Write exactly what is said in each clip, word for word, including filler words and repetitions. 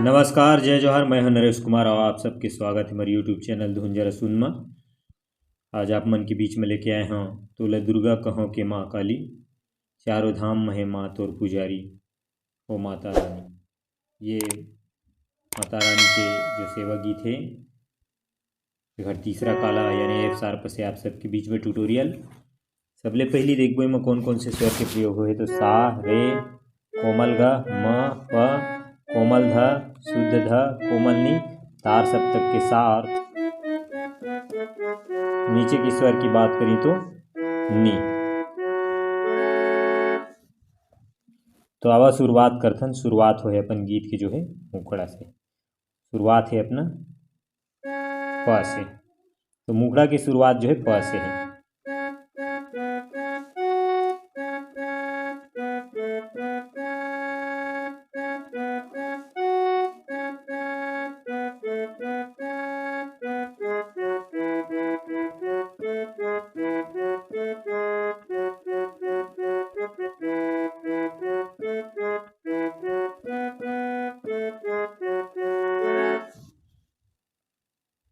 नमस्कार, जय जोहार, मैं हूं नरेश कुमार और आप सबके स्वागत है मेरे YouTube चैनल धुंजर सुन म। आज आप मन के बीच में लेके आए हूं तोला दुर्गा कहो के माँ काली, चारों धाम महे माँ तोर पुजारी, ओ माता रानी। ये माता रानी के जो सेवा गीत है, एकर तीसरा काला यानी एफ शार्प से आप सबके बीच में ट्यूटोरियल। सबले पहली देखबो एमा कौन कौन से स्वर के प्रयोग होहे, तो सा, रे, कोमल ग, म, प, कोमल ध, शुद्ध ध, कोमल नी, तार सप्तक के सा और नीचे के स्वर की बात करी तो नी। तो आवा शुरुआत करथन। शुरुआत होहे अपन गीत के जो है मुखड़ा से। शुरुआत है अपना प से, तो मुखड़ा की शुरुआत जो है प से है।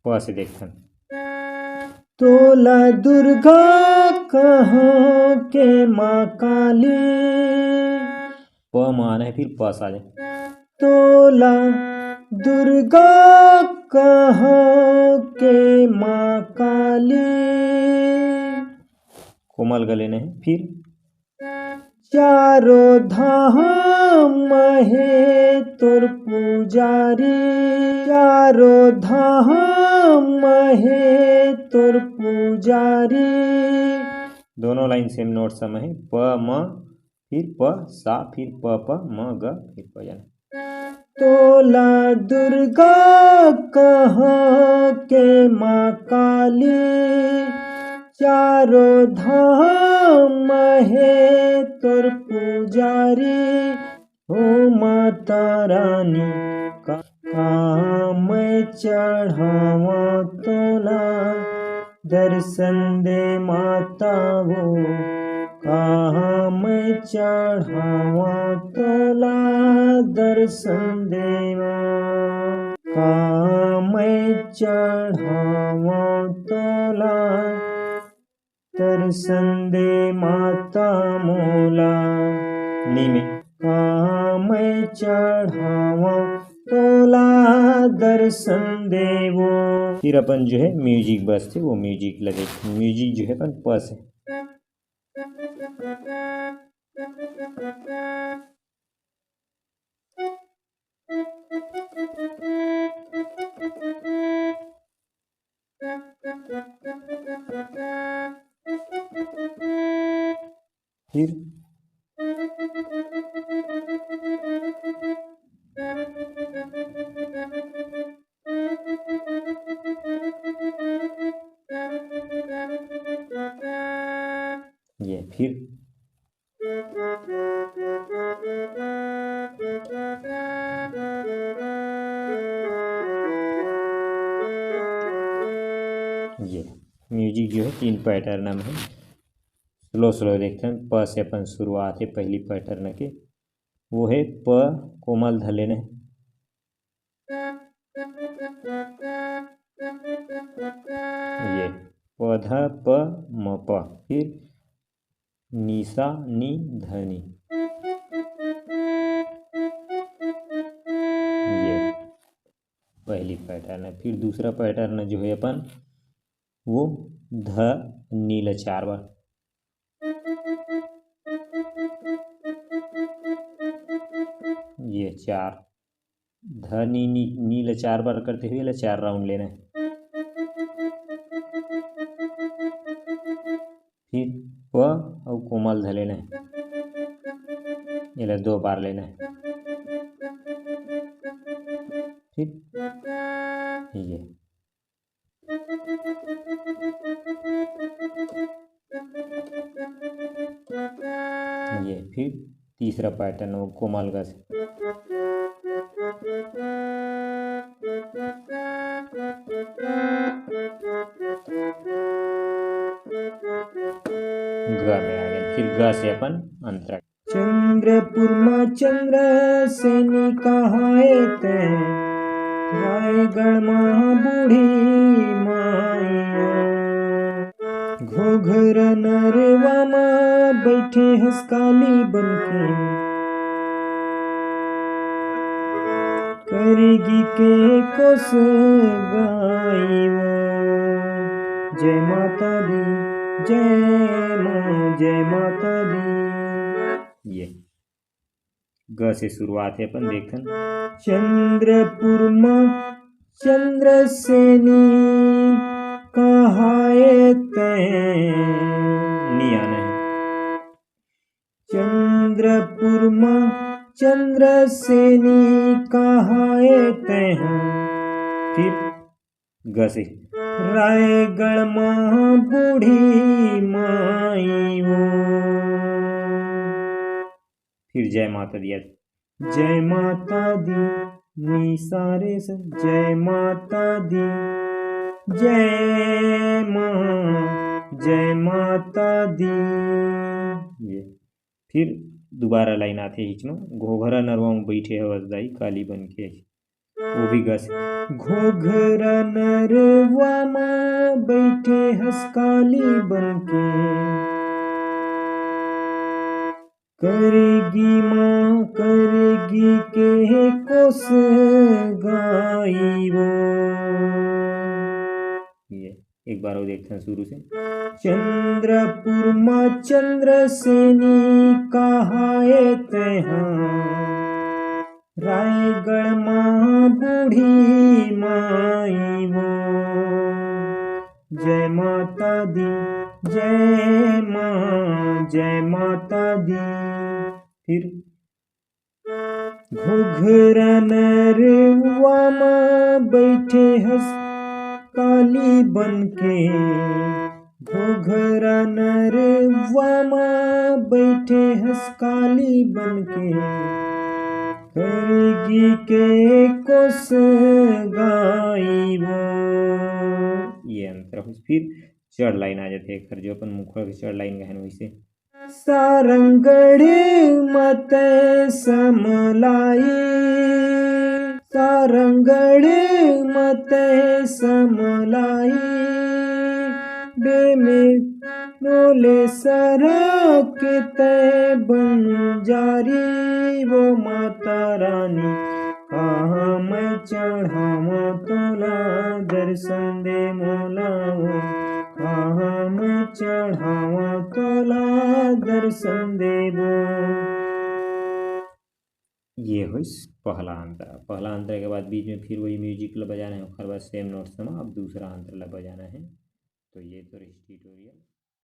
प से देखथन। तोला दुर्गा कहो के माँ काली। प माने फिर प साजे। तोला दुर्गा कहो के माँ काली। कोमल गले नहीं, फिर चारों धाम महे तोर पुजारी, चारों धाम महे तोर पुजारी। दोनों लाइन सेम नोट सम है, प म फिर प सा फिर प प म ग फिर प यानी। तोला दुर्गा कहो के माँ काली, चारों धाम महे तोर पुजारी। ओ माता रानी का, का मैं चढ़ावा तोला, दर्शन दे माता वो, का मैं चढ़ावा तोला, दर्शन दे माँ। का मैं चढ़ावा तोला, दर्शन दे माता मोला। नी में। का मैं चढ़ावा तोला, दर्शन दे वो। फिर अपन जो है म्यूजिक बजथे, वो म्यूजिक लगे, म्यूजिक जो है अपन प से। फिर ये फिर ये म्यूजिक जो है तीन पैटर्न में है। स्लो स्लो देखते हैं। प से अपन शुरुआत है पहली पैटर्न के, वो है प कोमल ध लेने, ये प ध प म प, फिर निसा नी धनी। ये पहली पैटर्न है। फिर दूसरा पैटर्न जो है अपन, वो ध नी ल चार बार, ये चार, ध नी नी नी ल चार बार करते हुए ल चार राउंड लेना है। फिर प अउ कोमल ध लेना है, ये ल दो बार लेना है। फिर ये ये फिर तीसरा पैटर्न वो कोमल ग से। ग में आ गए, फिर ग से अपन अंतरा। चंद्र चंद्रपुर म चंद्रसेनी कहाए तैं, रायगढ़ म बूढ़ी माई। घोघरा नरवा म बइठे हस काली बनके, करगी के कोस गाई वो। जय माता दी, जय माँ, जय माता दी। ये ग से शुरुआत हे, अपन देखथन। चंद्रपुर म चंद्रसेनी कहाए तैं, नी आना हे। चंद्रपुर म चंद्रसेनी कहाए तैं, फिर ग से, रायगढ़ म बूढ़ी माई वो। फिर जय माता दी, जय माता दी, नी सा रे सा, जय माता दी, जय माँ, जय माता दी। ये फिर दोबारा लाइन आथे हिचनो, घोघरा नरवा म बइठे हवस दाई काली बनके। वो भी ग से। घोघरा नरवा म बइठे हस काली बनके, करगी माँ, करगी के कोस गाई वो। ये एक बार और देखते हैं शुरू से। चंद्रपुर म चंद्रसेनी कहाए तैं, रायगढ़ म बूढ़ी माई वो। जय माता दी, जय माँ, जय माता दी। फिर घोघरा नरवा म बइठे हस काली बनके, घोघरा नरवा म बइठे हस काली बनके, करगी के कोस गाई वो। ये अंतरा होइस। फिर चढ़ लाइन आ जाथे, एकर जो अपन मुखड़ा के चढ़ लाइन गहन वैसे। सारंगढ़ म तैं समलाई, सारंगढ़ म तैं समलाई, बेमे नोले सरक तैं बंजारी वो माता रानी। कहाँ मैं चढ़ावा तोला दर्शन दे मोला वो, कहाँ मैं चढ़ावा तोला दर्शन दे वो। ये होइस पहला अंतरा। पहला अंतरा के बाद बीच में फिर वही म्यूजिक ला बजाना है, ओकर बाद सेम नोट्स में अब दूसरा अंतरा ला बजाना है। तो ये तो रहिस ट्यूटोरियल।